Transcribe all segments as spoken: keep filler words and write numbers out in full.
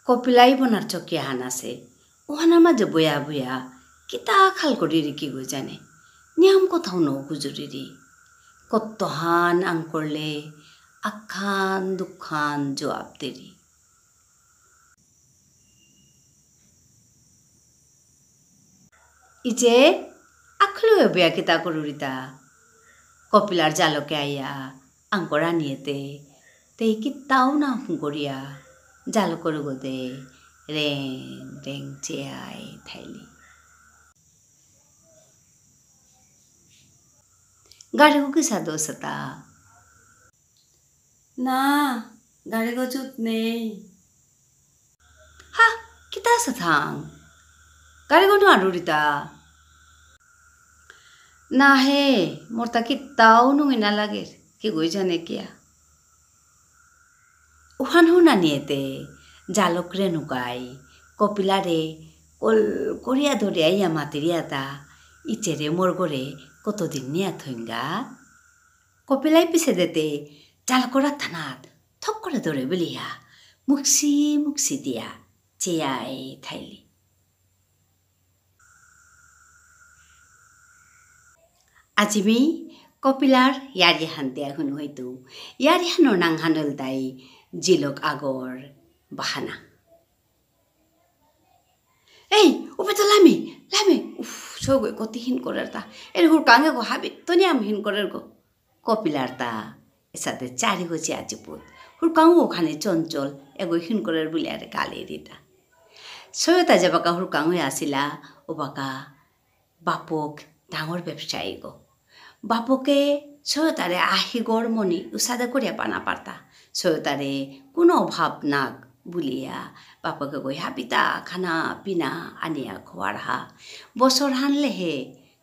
কপিলাই বনার চকিয়াহান আছে। ওহানার মাঝে বয়া বয়া কিতা খাল করিরি কিগো জানে। নিয়াম কথাও ন গুজুরিরি। কত্তহান আঙকরলে আখান দুখান জবাব দেরি। ইজে, আখলুয়ে বয়া কিতা করুরিতা? কপিলার জালকে আইয়া, আঙকরানিয়েতে, তেই কিতাও না হুঙ্করিয়া, জালকর গদে, রেং, রেং চেয়াই থাইলি। গারিগো কিসাদে অসাতা? না, গারিগো চুত নেই। হা, কিতা অসাথাং? গারিগো নুয়ারুরিতা? না হে, মোরতা কিতাও নুঙি না লাগের, কিগই জানে কিয়া। উহান হুনানিয়েতে, জালক রেণুকাই, কপিলারে, কল করিয়া ধরিয়া ইয়া মাতিরিয়াতা, ইচেরে মোর গরে কতদিন নিয়া থইঙ্গা? কপিলাই পিছে দেতে, জালকরা থানাত, থক করে ধরে বেলিয়া, মুকসি মুকসি দিয়া, চেয়াই থাইলি। আজি মি কপিলার ইয়ারি হান দিয়া হুনু হইতু। ইয়ারি হানর নাঙহান ইলতাই জিলক আগর বাহানা। এই, উপে তো লামি, লামি। উফ, সৌগই কতি হিন করের তা। এর হুরকাঙে গো হাবি, তো নিয়াম হিন করের গো। কপিলার তা, এসাদে চারি গো চেয়া চিপুত। হুরকাঙ ওখানে চঞ্চল, এগো হিন করের বুলিয়ারে গালি দিতা। সৌতা যেবাকা হুরকাঙ হয়ে আসিলা, ওবাকা বাপক ডাঙর ব্যবসায়ী গো। বাপকে সৌতারে আহিগর মনি উসাদে করিয়া পানা পারতা। সৌতারে কোনো অভাব নাক বুলিয়া বাপকে গই হাবিতা খানা পিনা আনিয়া খোয়ার হা। বছর হানলে হে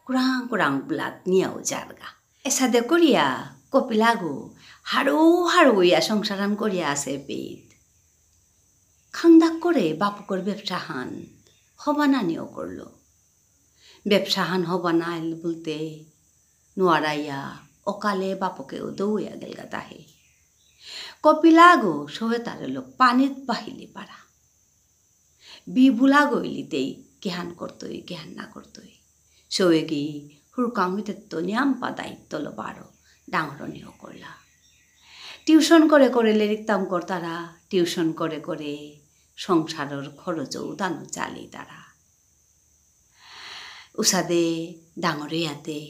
কুরাং কুরাং বুলাত নিয়াও জারগা। এসাদে করিয়া কপিলাগো হারু হারু ইয়া সংসারান করিয়া আছে পেট। খাংদাক করে বাপকর ব্যবসা হান হবানানিও করলো। ব্যবসা হান হবানাইল বুলতে নুয়ারাইয়া অকালে বাপকে উদৌয়া গেলগা তাহে। কপিলাগো সৌতারে লো পানিত বাহিলি পারা। বিবুলা গইলিতেই কিহান করতই, কিহান না করতই। সৌগি হুরকাং হইতে তো নিয়াম্পা দায়িত্ব লো বারো ডাঙরনি অকরলা। টিউশন করে করে লেরিক তাম করতারা, টিউশন করে করে সংসারর খরচ উদানো চালিতারা। উসাদে ডাঙর ইয়াতে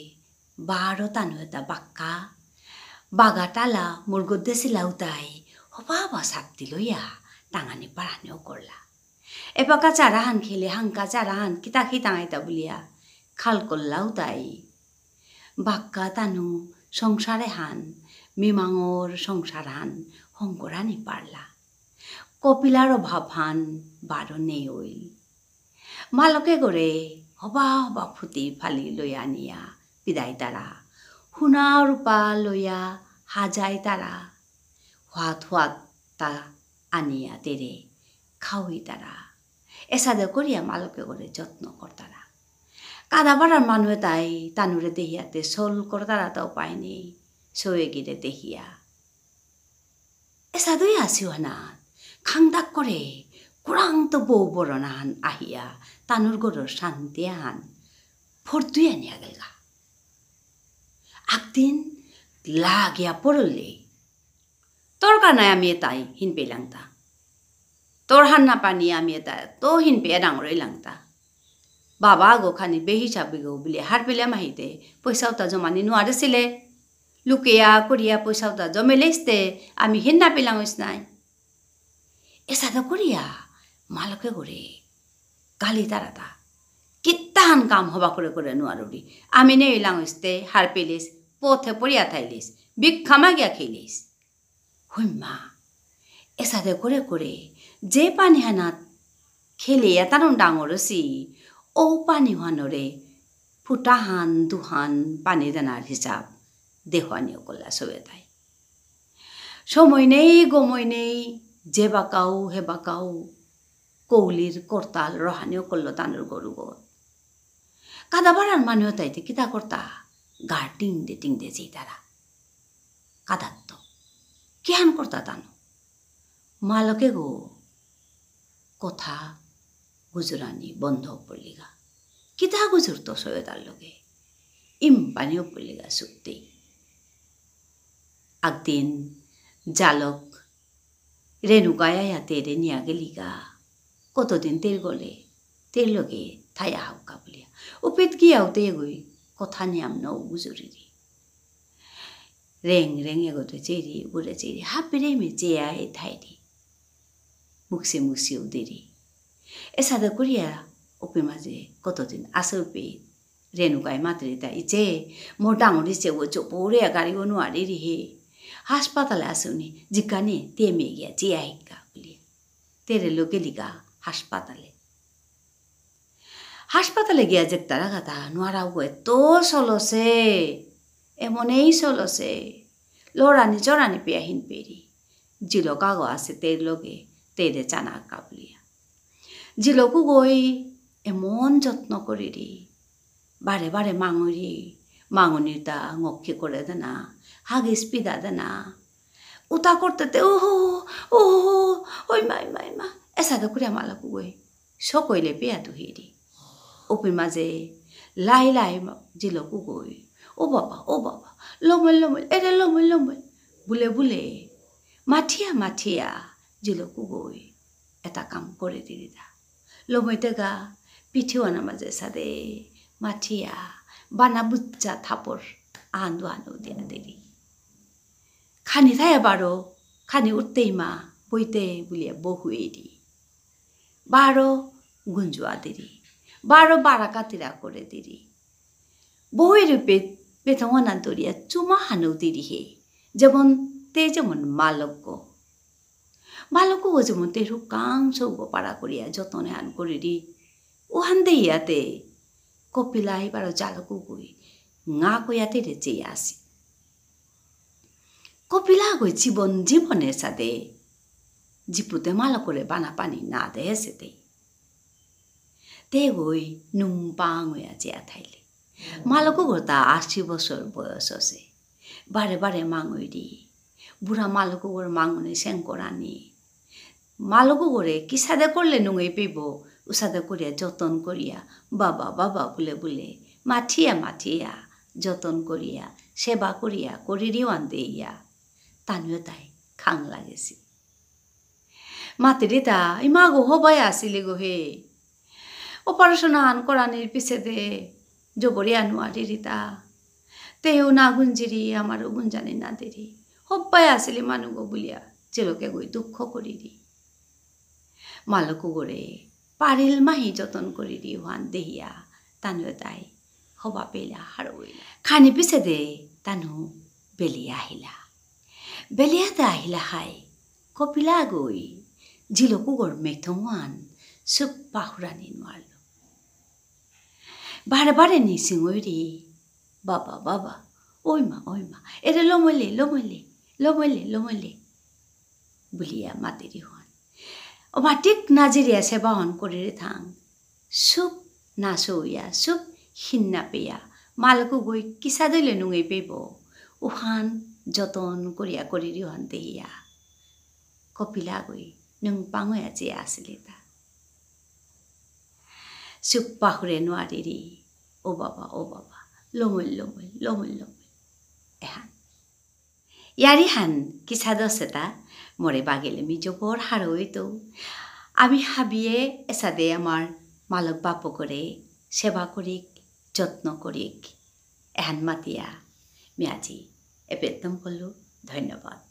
বারো তানু এতা বাক্কা, বাগা টালা মুরগত দেসিলা উতাই, হবা হবা সাপ্তি লইয়া, টাঙানি পারানিও করলা। এপাকা চারা হান খেলে হাংকা চারা হান কিতা কি টাঙাইতা বুলিয়া, খাল করলা উতাই। বাক্কা তানু সংসারে হান, মিমাঙর সংসার হান, হংকরানি পারলা। কপিলার অভাব হান বারো নেই অইল। মালকে গরে হবা হবা ফুতি ফালি লইয়া নিয়া পিদাইতারা। হুনা রূপা লইয়া হাজাইতারা। হুয়াত হুয়াত তা আনিয়া তেরে খাওয়াইতারা। এসাদে করিয়া মালকে গরে যত্ন করতারা। কাদাবারার মানুয়ে তাই তানুরে দেহিয়াতে সল করতারা তা উপায় নেই। সৌগিরে দেহিয়া। এসাদই আসিও না, খাংদাক করে, কুরাং তো বউ বড় নাহান আহিয়া, তানুর গরর শান্তি আহান, ফরতুই আনিয়া গেলগা। আকদিন লাগিয়া পড়লে, তোর কানায় আমি এতাই হিন পেলাংতা। তোর হান্না পানি আমি এতা তো হিন পেয়া ডাঙর ইলাংতা। বাবা গো খানি বেহিসাবি গো বুলে হার পেলে মাহিতে পয়সা উতা জমানি নুয়ারেসিলে। লুকিয়া করিয়া পয়সা উতা জমেলেইস্তে আমি হিন্না পেলাং ইস নাই। এসাদে করিয়া মালকে গরে গালি তারাতা। কিত্তাহান কাম হবা করে করে নুয়ারুরি। আমি নেই লাং ইস্তে হার পেলিস, পথে পড়িয়া থাইলিস, ভিক্ষা মাগিয়া খেলিস। হুইম্মা, এসাদে করে করে যে পানি হানাত খেলিয়া তানুন ডাঙর অসি, ও পানি হানরে ফুটাহান দুহান পানি দানার হিসাব দেহুয়ানি অকল্লা সবে তাই। সময় নেই, গময় নেই, যে বাকাও, হে বাকাও, কৌলির করতাল রহানি অকল্ল তানুর গরুগত। কাদাবারার মানু তাইতে কিতা করতা? গা টিংদে টিংদে যেতারা। কাদাত্ত। কিহান করতা তানু? মালকে গো। কথা গুজরানি বন্ধ পড়লিগা। কিতা গুজরতো সৈয়দার লগে? ইম্পানিও পড়লিগা সুক্তি। আকদিন জালক রেণুকায় আয়া তেরে নিয়া গেলিগা। কতদিন তের গলে, তের লগে থায়া হাউকা বুলিয়া। উপিত গিয়াও তে এগই কথা নিয়াম নৌ গুজরিরি। রেং রেং এগোতে চেরি, উড়ে চেরি, হাপিরে মে চেয়া এ থাইরি। মুকসে মুকসে উদিরি। এসাদে করিয়া উপি মাঝে কতদিন আসে উপি রেণুকায় মাতরিতা ইচে, মোর ডাঙর ইচে ও চোপড়ে গাড়ি ও নুয়ারি রিহে। হাসপাতালে আসুনি, জিকানে তে মে গিয়া চেয়া হিকা বুলিয়া। তেরে লগে লিগা হাসপাতালে। হাসপাতালে গিয়া দেখতারা গাতা, নুয়ারা উগো এত সলসে, এমনেই সলসে, লড়ানি চড়ানি পেয়া হিন পেরি। জিলক আগো আসে তের লগে, তেরে চানা কাবুলিয়া। জিলক উগই এমন যত্ন করিরি, বারে বারে মাঙুরি, মাঙুনিতা ঙক্ষি করে দেনা, হাগিস পিদা দেনা। উতা করতে তে, ওহো, ওহো, ওই মা, ওই মা, ওই মা। এসাদে করে মালক উগই সকইলে পেয়া তুহিরি। ওপি মাঝে লাই লাই মা-, জিলক উগই। ও বাবা, ও বাবা, লমল, লমল, এরে লমল, লমল। বুলে, বুলে, মাঠিয়া, মাঠিয়া, জিলক উগই। এটা কাম করে দিরিতা। লমইতেগা, পিঠিওয়ানা মাঝে সাদে, মাঠিয়া, বানা বুচ্চা থাপর, আন্দু আন্দু দিয়া দেরি। খানি থায়া বারো, খানি উঠতেই মা, বইতে বুলিয়া বহুয়েরি। বারো গুঞ্জুয়া দিরি, বারো বারা কাতিরা করে দিরি। বউয়ের পে-, পেথঙনা দরিয়া চুমা হানৌ দিরি হে, যেমন তে যেমন মালক। মালক ও যেমন তে রুকাং সৌগ পারা করিয়া যতনে আন করিরি। উহান দেইয়াতে কপিলাই বারো জালক উগই, ঙা কইয়াতে রে চেয়া আসি। কপিলা গই জীবন জীবনে সাদে, জিপুতে মালকরে বানা পানি না দেসেতে। তে গই নুংপাং ওয়া চেয়া থাইলে। মালক উগর তা আশি বছর বয়স আসে। বারে বারে মাঙইরি। বুড়া মালক উগর মাঙনি সেংকরানি। মালক উগরে কিসাদে করলে নুঙেই পেব, উসাদে করিয়া যতন করিয়া, বাবা, বাবা বুলে বুলে, মাঠিয়া, মাঠিয়া, যতন করিয়া, সেবা করিয়া, করিরিওয়ান দেইয়া। তানুয়ে তাই খাং লাগেসি। মাতিরিতা, ইমাগো হবাই আসিলি গো হে। Operation আন করানির পিছেদে, জবরিয়া নুয়ারিরিতা। তেও না গুঞ্জিরি, আমারও গুঞ্জানি না দেরি। হব্বাই আসিলি মানুগো বুলিয়া, জিলকে গই দুঃখ করিরি। মালক উগরে, পারিল মাহি যতন করিরি ওহান দেহিয়া, তানু তাই হবা পেলা হারৌইলা। খানি পিছেদে, তানু বেলিয়া আহিলা। বেলিয়াতে আহিলা হাই, কপিলা গই, জিলক উগর মেথং ওহান, সুপ পাহুরানি নুয়ারলো। বারে বারে নিসিং অইরি, বাবা, বাবা, ওই মা, ওই মা, এরে লমইলে, লমইলে, লমইলে, লমইলে, বুলিয়া মাতিরি ওহান। ও মা ঠিক নাজিরিয়া সেবা ওহান করিরে থাং। সুপ না সৌয়া, সুপ হিন্না পেয়া, মালক উগই কিসাদে নুঙেই পেব, উহান যতন করিয়া করিরি ওহান দেহিয়া। কপিলা গই নুংপাং ওয়া চেয়া আসিলিতা। সুপ পাহুরে নুয়ারিরি, ও বাবা, ও বাবা, লমইল, লমইল, লমইল, লমইল। এহান। ইয়ারিহান কিসাদে অসেতা, মোরে বাগেলে মি জবর হারৌইতৌ। আমি হাবিয়ে এসাদে আমার মালক বাপকরে সেবা করিক, যত্ন করিক। এহান মাতিয়া মি আজি এপেত্তম করলু। ধন্যবাদ।